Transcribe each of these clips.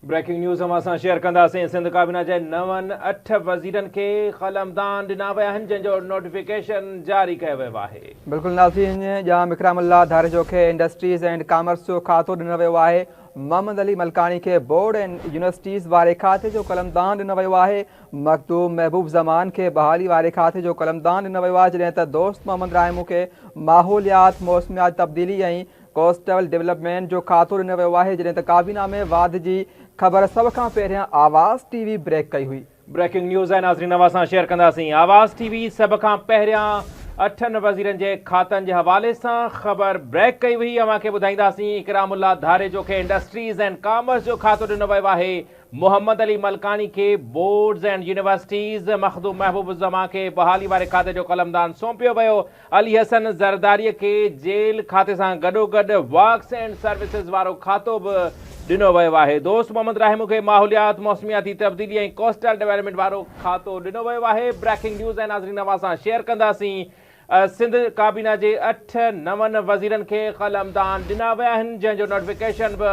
Breaking news اوهان سان share ڪنداسين، سنڌ ڪابينا جي نون 8 وزيرن کي قلمدان ڏنا ويا آهن، جنهن جو نوٽيفڪيشن جاري ڪيو ويو آهي. بلڪل ناظرين، ڄام اڪرام الله ڌاريجو کي انڊسٽريز اينڊ ڪامرس جو کاتو ڏنو ويو آهي، محمد علي ملڪاڻي کي بورڊ اينڊ يونيورسٽيز واري کاتي جو قلمدان ڏنو ويو آهي، مخدوم محبوب زمان کي بحالي واري کاتي جو قلمدان ڏنو ويو آهي، جڏهن ته دوست محمد راهمون کي ماحوليات، موسميات تبديلي ۽ ڪوسٽل ڊولپمينٽ جو کاتو ڏنو ويو آهي، جڏهن ته ڪابينا ۾ واڌ جي خبر سڀ کان پهريان آواز ٽي وي بريڪ ڪئي هئي. بريڪنگ نيوز آهي ناظرين اوهان سان شيئر ڪنداسين آواز ٽي وي سڀ کان پهريان 8 وزيرن جي کاتن جي حوالي سان خبر بريڪ ڪئي هئي، اوهان کي ٻڌائينداسين اڪرام الله ڌاريجو کي انڊسٽريز اينڊ ڪامرس جو کاتو ڏنو ويو آهي، محمد علي ملڪاڻي کي بورڊز اينڊ يونيورسٽيز، مخدوم محبوب الزمان کي بحالي واري کاتي جو قلمدان سونپيو ويو، علي حسن زرداري کي جيل کاتي سان گڏوگڏ ورڪس اينڊ سروسز وارو کاتو به ڏنو ويو آهي، دوست محمد راهمون کي ماحوليات، موسمياتي تبديلي ۽ ڪوسٽل ڊولپمينٽ وارو کاتو ڏنو ويو آهي. بريڪنگ نيوز ۽ ناظرين اوهان سان شيئر ڪنداسين سنڌ ڪابينا جي 8 نون وزيرن کي قلمدان ڏنا ويا آهن، جنهن جو نوٽيفڪيشن به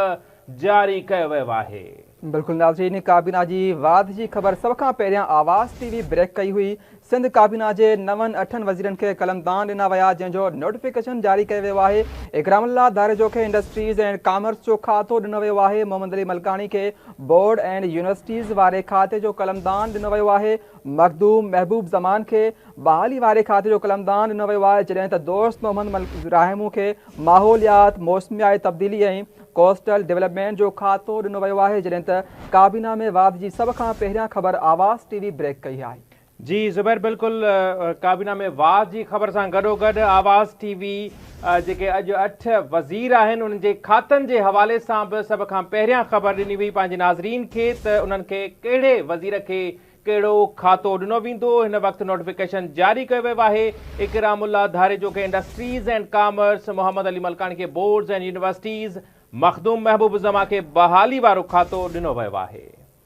جاري ڪيو ويو آهي. بلڪل ناظرين ڪابينا جي واڌ جي خبر سڀ کان پهريان آواز ٽي وي بريڪ ڪئي هئي، سنڌ ڪابينا جي نون 8 وزيرن کي قلمدان ڏنا ويا جنهن جو نوٽيفڪيشن جاري ڪيو ويو آهي، اڪرام الله ڌاريجو کي انڊسٽريز اينڊ ڪامرس جو کاتو ڏنو ويو آهي، محمد علي ملڪاڻي کي بورڊ اينڊ يونيورسٽيز واري کاتي جو قلمدان ڏنو ويو آهي، مخدوم محبوب زمان کي بحالي واري کاتي جو قلمدان ڏنو ويو آهي، جڏهن ته دوست محمد راهمون کي ماحوليات، موسمياتي تبديلي ۽ ڪوسٽل ڊولپمينٽ جو کاتو ڏنو ويو آهي، جڏهن ته ڪابينا ۾ واڌ جي سڀ کان پهريان خبر آواز ٽي وي بريڪ ڪئي آهي. جي زبير بلڪل ڪابينا ۾ واڌ جي خبر سان گڏوگڏ آواز ٽي وي جيڪي اڄ 8 وزير آهن انهن جي کاتن جي حوالي سان به سڀ کان پهريان خبر ڏني وئي پنهنجي ناظرين کي ته انهن کي ڪهڙي وزير کي ڪهڙو کاتو ڏنو ويندو، هن وقت نوٽيفڪيشن جاري ڪيو ويو آهي، اڪرام الله ڌاريجو کي industries and commerce, Muhammad Ali Malkani کي بورڊز اينڊ يونيورسٽيز، مخدوم محبوب الزمان کي بحالي وارو کاتو ڏنو ويو آهي.